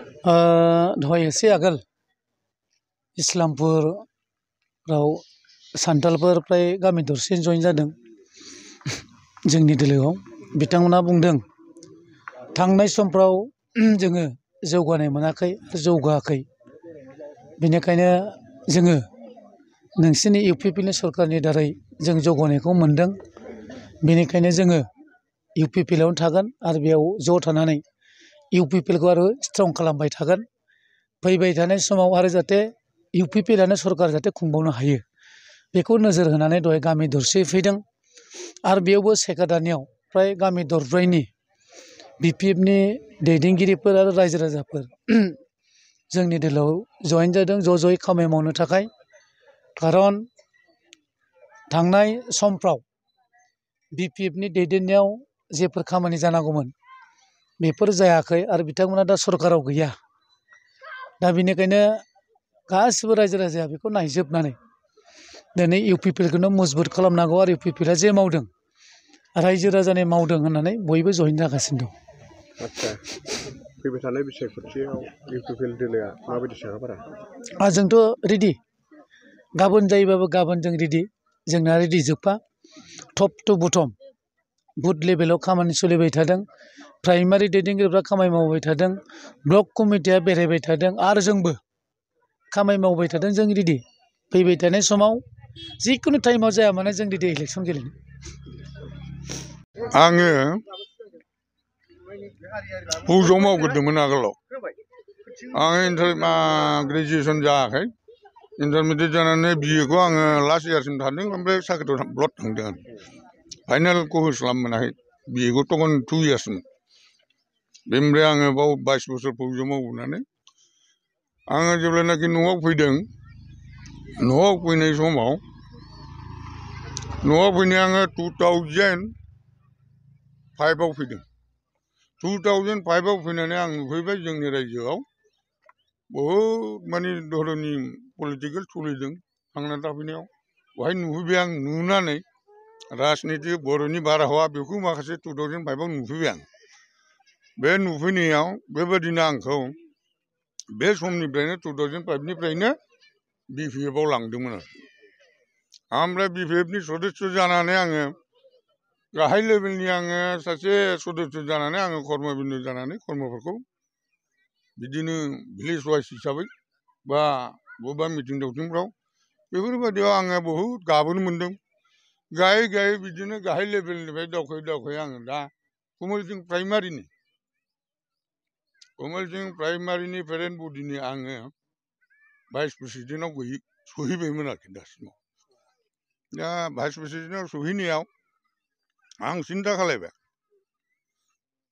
दहाय एसे आगोल इस्लामपुराव सान्थालफोर फ्राय गामि दरसे जइन जादों जोंनि दोलोआव बिथांमोना बुंदों थांनाय समफ्राव जोङो जौगानाय मोनाखै जौगायाखै बेनिखायनो जोङो नोंसिनि इउपिपिएल सरखारनि दारै जों जौगानायखौ मोन्दों बेनिखायनो जोङो इउपिपिएलआवनो थागोन आरो बेयाव ज' थानानै इउपिपिएलखौ आरो स्ट्रं खालामबाय थागोन फैबाय थानाय समाव आरो जाहाथे इउपिपिएलआनो सरखार जाहाथे खुंबावनो हायो बेखौ नोजोर होनानै दहाय गामि दरसे फैदों आरो बेयावबो सेक्रेटारियाव फ्राय गामि दरब्रैनि बिपिएफनि दैदेनगिरिफोर आरो रायजो राजाफोर जोंनि दोलोआव जइन जादों ज' ज'यै खामानि मावनो थाखाय खारन थांनाय समफ्राव बिपिएफनि दैदेननायाव जेफोर खामानि जानांगौमोन बेफोर जायाखै आरो बिथांमोना दा सरखाराव गैया दा बेनिखायनो गासिबो रायजो राजाया बेखौ नायजोबनानै दिनै इउपिपिएलखौनो मजबुत खालामनांगौ आरो इउपिपिएलआ जे मावदों रायजो राजानि मावदों होननानै बयबो जइन जागासिनो दं। आच्छा फैबाय थानाय बिसायख'थियाव इउपिपिएल दोलोआ माबायदि सागाफारा? जोंथ' रेडि गाबोन जायोबाबो गाबोन जों रेडि जोंना रेडि जोबखा टप टु बटम बुथ लेभेलाव खामानि सोलिबाय थादों प्राइमारि दैदेनगिरिफ्रा खामानि मावबाय थादों ब्लक कमिटिया बेरायबाय थादों आरो जोंबो खामानि मावबाय थादों जों रेडि फैबाय थानाय समाव जिखुनु टाइमाव जाया मानो जों रेडि इलेक्सन गेलेनो। आङो फौजआव मावग्रोदोंमोन आगोलाव आं ग्रेजुवेसन जायाखै इन्टारमिडियेट जानानै बिएखौ आङो लास्ट इयारसिम थांदों ओमफ्राय साख्रियाव ब्लद थांदों आरो फाइनालखौ होस्लाबनो मोनाखै बिएखौ तखन 2 इयार्समोन बेनिफ्राय आङो बाव 22 बोसोर फौजआव मावबोनानै आङो जेब्लानाखि न'आव फैदों न'आव फैनाय समाव आङो 2005आव फैदों 2005आव फैनानै आं नुफैबाय जोंनि रायजोआव बहुद माने धरनि पलिटिकेल सोलिदों थांना थाफैनायाव बेवहाय नुफैबाय आं नुनानै राजनिति बर'नि बारहावा बेखौ माखासे 2005आव नुफैबाय आं बे नुफैनायाव बेबायदिनो आंखौ बे समनिफ्रायनो 2005निफ्रायनो बिपिएफआव लांदोंमोन आरो ओमफ्राय बिपिएफनि सदस्य जानानै आङो गाहाय लेभेलनि आङो सासे सदस्य जानानै आङो कर्मबिन्दु जानानै कर्मफोरखौ बिदिनो भिलेज वाइस हिसाबै बा बबेबा मिटिं दावथिंफ्राव बेफोरबायदियाव आङो बहुद गाबोनो मोन्दों गायै गायै बिदिनो गाहाय लेभेलनिफ्राय दावखोयै आङो दा कमलसिं प्राइमारिनि पेरेन्ट बडिनि आङो भाइस प्रेसिडेन्टआव सहैबायमोन आरोखि दासिमाव दा भाइस प्रेसिडेन्टआव सहैनायाव आं सिन्था खालायबाय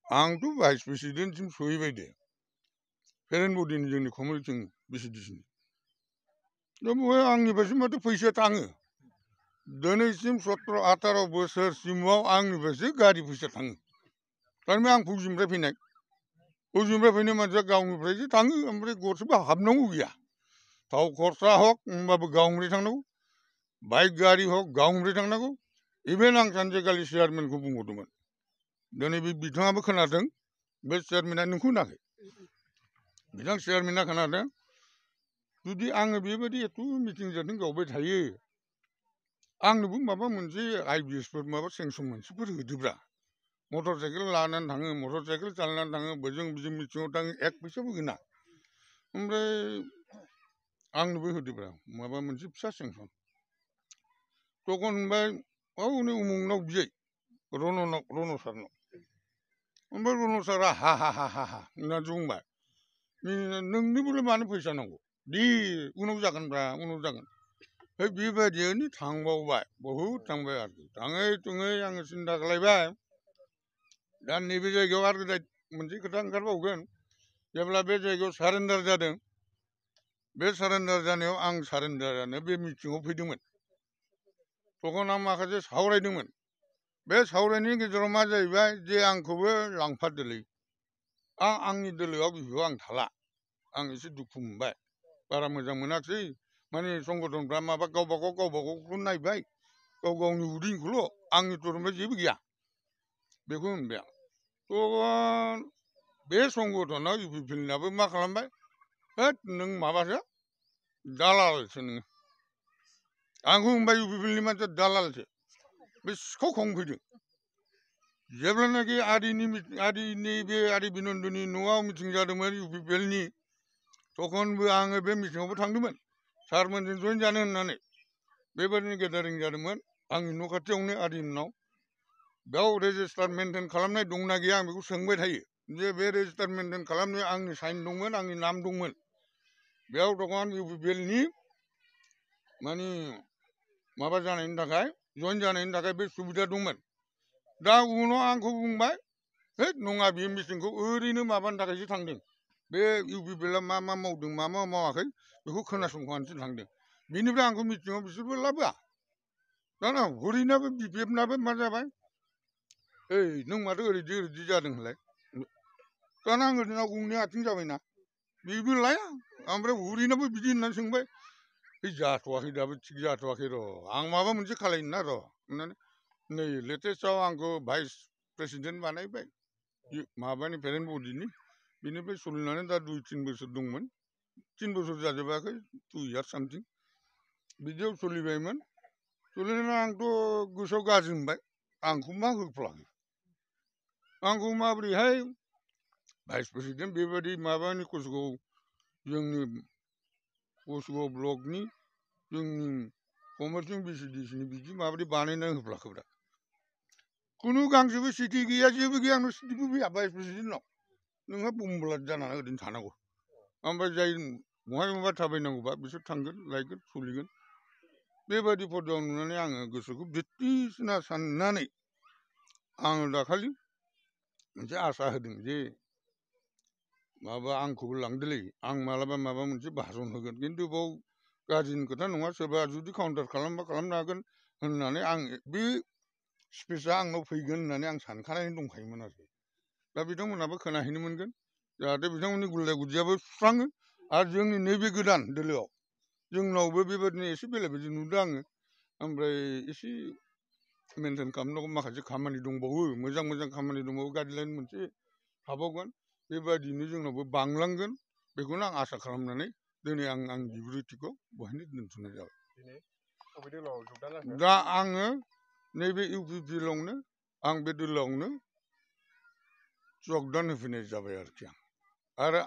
आंथ' भाइस प्रेसिडेन्टसिम सहैबाय दे पेरेन्ट बडिनि जोंनि कमलसिं भिसिडिसिनि दा बेवहाय आंनिफ्रायसो माथो फैसा थाङो दिनैसिम 17-18 बोसोरसिमाव आंनिफ्रायसो गारि फैसा थाङो थारमाने आं फौजिनिफ्राय फैनाय मानसिया गावनिफ्रायसो थाङो ओमफ्राय गरसेबो हाबनांगौ गैया थाव खरसा हक होमबाबो गावनिफ्राय थांनांगौ बाइक गारि हक गावनिफ्राय थांनांगौ इभेन आं सानसेखालि चेयारमेनखौ बुंहरदोंमोन दिनै बिथाङाबो खोनादों बे चेयारमेना नोंखौ होनाखै बिथां चेयारमेना खोनादों जुदि आङो बेबायदि एथ' मिटिं जादों गावबाय थायो आंनोबो माबा मोनसे आइबिएसफोर माबा सेंसन मोनसेफोर होदोब्रा मटर साइकेल लानानै थाङो मटर साइकेल सालायनानै थाङो बोजों मिटिङाव थाङो एक फैसाबो होना ओमफ्राय आंनोबो होदोब्रा माबा मोनसे फिसा सेंसन तखन होनबाय हनै उमुगनाव बियै रन सारनाव ओमफ्राय रन सारा हा हा हा हा हा होननानैसो बुंबाय नोंनोबोलाय मानो फैसा नांगौ दे उनाव जागोनब्रा उनाव जागोन बेबायदियैनो थांबावबाय बहुद थांबाय आरोखि थाङै थुङै आङो सिन्था खालायबाय दा नैबे जायगायाव आरो मोनसे खोथा ओंखारबावगोन जेब्ला बे जायगायाव सारेन्डार जादों बे सारेन्डार जानायाव आं सारेन्डार जानो बे मिटिङाव फैदोंमोन तखन आं माखासे सावरायदोंमोन बे सावरायनायनि गेजेराव मा जाहैबाय जे आंखौबो लांफादोलै आंनि दोलोआव बिफाव आं थाला आं एसे दुखु मोनबाय बारा मोजां मोनाखिसै माने संगठनफ्रा माबा गावबा गावखौ नायबाय गाव गावनि उदैखौल' आंनि तरफनिफ्राय जेबो गैया बेखौ होनबाय आं तखन बे संगठनाव इउपिपिएलनाबो मा खालामबाय होद नों माबासो दालालसो नोङो आंखौ बुंबाय इउपिपिएलनि मानसिया दालालसो बे सिखाव खावफैदों जेब्लानाखि आदिनि बे आदि बिनन्दनि न'आव मिटिं जादोंमोन इउपिपिएलनि तखनबो आङो बे मिटिङावबो थांदोंमोन सारमोनजों जइन जानो होननानै बेबायदिनो गेदारिं जादोंमोन आंनि न' खाथियावनो आदिनाव बेयाव रेजिस्टार मेनटेन खालामनाय दंना गैया आं बेखौ सोंबाय थायो जे बे रेजिस्टार मेनटेन खालामनायाव आंनि साइन दंमोन आंनि नाम दंमोन बेयाव तखन इउपिपिएलनि माने माबा जानायनि थाखाय जइन जानायनि थाखाय बे सुबिदा दंमोन दा उनाव आंखौ बुंबाय है नङा बे मिटिंखौ ओरैनो माबानि थाखायसो थांदों बे इउपिपिएलआ मा मा मावदों मा मा मावाखै बेखौ खोनासंखानोसो थांदों बिनिफ्राय आंखौ मिटिङाव बिसोरबो लाबोआ दाना हरिनाबो बिपिएफनाबो मा जाबाय ओइ नों माथो ओरैदि जादों होनलाय दाना आङो दिनाव गंनै आथिं जाबायना बेबो लाया ओमफ्राय हरिनाबो बिदि होननानै सोंबाय जाथ'वाखै दाबो थिग जाथ'वाखै र' आं माबा मोनसे खालायनो ना र' होननानै नै लेटेस्टआव आंखौ भाइस प्रेसिडेन्ट बानायबाय माबानि पेरेन्ट बडिनि बेनिफ्राय सोलिनानै दा 2-3 बोसोर दंमोन 3 बोसोर जाजोबाखै 2 इयार्स सामथिं बिदियाव सोलिबायमोन सोलिनानै आंथ' गोसोआव गाज्रि मोनबाय आंखौ मा होफ्लाङो आंखौ माबोरैहाय भाइस प्रेसिडेन्ट बेबायदि माबानि कसुगाव जोंनि कसुगाव ब्लकनि जोंनि कमार्सियेल भिसिडिसिनि बिदि माबायदि बानायनानै होफ्लाखोब्रा खुनु गांसेबो सिटि गैया जेबो गैया आंनाव सिटिबो फैया भाइस प्रेसिडेन्टनाव नोंहा बुंब्लाद जानानै ओरैनो थानांगौ ओमफ्राय जाय बहाय माबा थाबायनांगौबा बिसोर थांगोन लायगोन सोलिगोन बेबायदि पर्दायाव नुनानै आङो गोसोखौ बिदिसिना साननानै आङो दाखालि मोनसे आसा होदों जे माबा आंखौबो लांदोलै आं मालाबा माबा मोनसे भाषण होगोन खिन्थु बाव गाज्रिनि खोथा नङा सोरबा जुदि काउन्टार खालामबा खालामनो हागोन होननानै आं बे स्पेसा आंनाव फैगोन होननानै आं सानखानानै दंखायोमोन आरो दा बिथांमोनहाबो खोनाहैनो मोनगोन जाहाथे बिथांमोननि गुलाय गुजायाबो सुस्राङो आरो जोंनि नैबे गोदान दोलोआव जोंनावबो बेबायदिनो एसे बेले बेजे नुदों आङो ओमफ्राय एसे मेनटेन खालामनांगौ माखासे खामानि दंबावो मोजां मोजां खामानि दंबावो गाइडलाइन मोनसे थाबावगोन बेबायदिनो जोंनावबो बांलांगोन बेखौनो आं आसा खालामनानै दिनै आं आंनि बिबुंथिखौ बहायनो दोनथ'नाय जाबाय दा आङो नैबे इउपिपिएलआवनो आं बे दोलोआवनो जगदान होफैनाय जाबाय आरोखि आं आरो